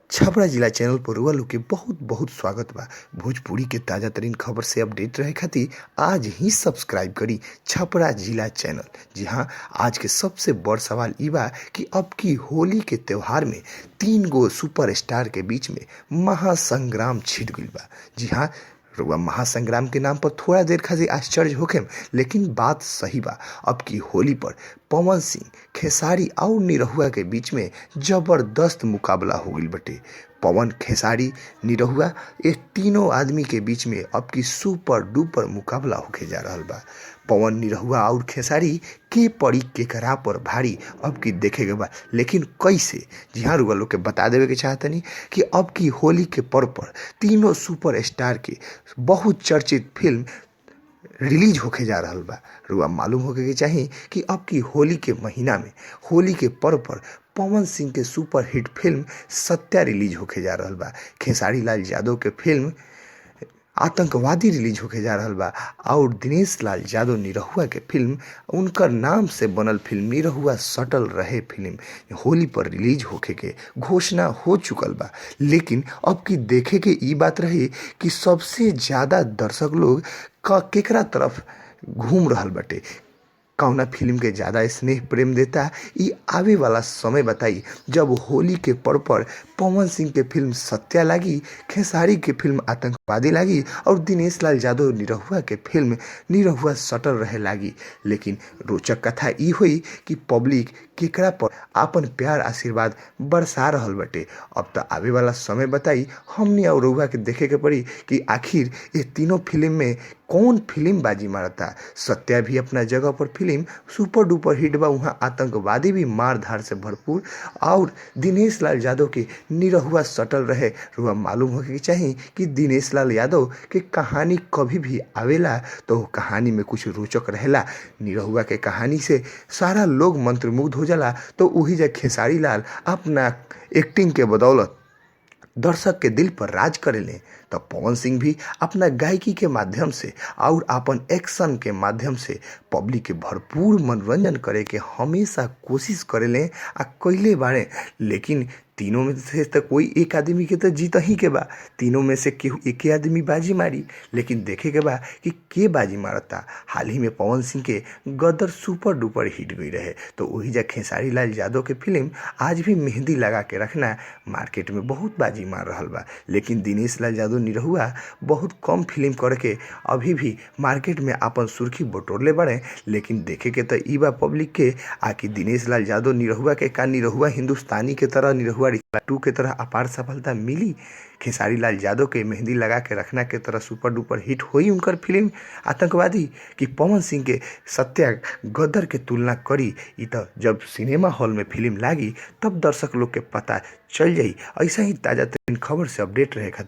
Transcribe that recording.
छपरा जिला चैनल पर रउआ लोग के बहुत बहुत स्वागत बा। भोजपुरी के ताजा तरीन खबर से अपडेट रहे खातिर आज ही सब्सक्राइब करी छपरा जिला चैनल। जी हाँ, आज के सबसे बड़ सवाल ई बा कि अब की होली के त्योहार में तीन गो सुपरस्टार के बीच में महासंग्राम छिड़ गईल बा। जी हाँ, रउआ महासंग्राम के नाम पर थोड़ा देर खातिर आश्चर्य होखेम, लेकिन बात सही बा। अब की होली पर पवन सिंह, खेसारी और निरहुआ के बीच में जबरदस्त मुकाबला हो गईल बटे। पवन, खेसारी, निरहुआ ये तीनों आदमी के बीच में अब की सुपर डुपर मुकाबला होके जा रहल बा। पवन, निरहुआ और खेसारी के पड़ी केकरा पर भारी, अब की देखे के बा, लेकिन कैसे? जी हाँ, रुआ लोग के बता देवे के चाहतनी कि अब की होली के पर्व पर तीनों सुपर स्टार के बहुत चर्चित फिल्म रिलीज होके जा रहल बा। रुआ मालूम होके के चाही कि अब की होली के महीना में होली के पर्व पर पवन सिंह के super hit film Satya release होके जा रहल बा। खेसारी लाल यादव के फिल्म आतंकवादी रिलीज होके जा रहल बा और दिनेश लाल यादव निरहुआ के फिल्म, उनकर नाम से बनल फिल्म निरहुआ सटल रहे फिल्म होली पर रिलीज होखे के घोषणा हो चुकल बा। लेकिन अब की देखे के ई बात रही कि सबसे ज़्यादा दर्शक लोग केकरा तरफ घूम रहल बाटे, कौना फिल्म के ज़्यादा स्नेह प्रेम देता, ई आवे वाला समय बताई। जब होली के पर्व पर पवन सिंह के फिल्म सत्या लागी, खेसारी के फिल्म आतंकवादी लागी और दिनेश लाल यादव निरहुआ के फिल्म निरहुआ सटल रहे लागी। लेकिन रोचक कथा ई हुई कि पब्लिक केकरा पर आपन प्यार आशीर्वाद बरसा रहल बटे। अब तो आवे वाला समय बताई, हमनी और रउआ के देखे के पड़ी कि आखिर ये तीनों फिल्म में कौन फिल्म बाजी मारता। सत्या भी अपना जगह पर फिल्म सुपर डुपर हिट बा, वहाँ आतंकवादी भी मार धार से भरपूर और दिनेश लाल यादव के निरहुआ सटल रहे। रुआ मालूम होके के चाही कि दिनेश लाल यादव के कहानी कभी भी आवेला तो वो कहानी में कुछ रोचक रहेला। निरहुआ के कहानी से सारा लोग मंत्रमुग्ध हो जाला, तो वही जा खेसारी लाल अपना एक्टिंग के बदौलत दर्शक के दिल पर राज करेले। तो पवन सिंह भी अपना गायकी के माध्यम से और अपन एक्शन के माध्यम से पब्लिक के भरपूर मनोरंजन करे के हमेशा कोशिश करेले आ कैले बारे। लेकिन तीनों में से तो कोई एक आदमी के तो जीत ही के बा, तीनों में से केहू एके आदमी बाजी मारी, लेकिन देखे के बा कि के बाजी मारता। हाल ही में पवन सिंह के गदर सुपर डुपर हिट गई रहे, तो वही जा खेसारी लाल यादव के फिल्म आज भी मेहंदी लगा के रखना मार्केट में बहुत बाजी मार रहल बा। लेकिन दिनेश लाल यादव निरहुआ बहुत कम फिल्म करके अभी भी मार्केट में अपन सुर्खी बटोरले बड़े। लेकिन देखे के तो ई बा पब्लिक के आकि दिनेश लाल यादव निरहुआ के का निरहुआ हिंदुस्तानी के तरह, निरहुआ टू के तरह अपार सफलता मिली? खेसारी लाल यादव के मेहंदी लगा के रखना के तरह सुपर डुपर हिट होई उनकर फिल्म आतंकवादी कि पवन सिंह के सत्या गदर के तुलना करी? ई तो जब सिनेमा हॉल में फिल्म लागी तब दर्शक लोग के पता चल जाई। ऐसा ही ताज़ा तरीन खबर से अपडेट रहे खातिर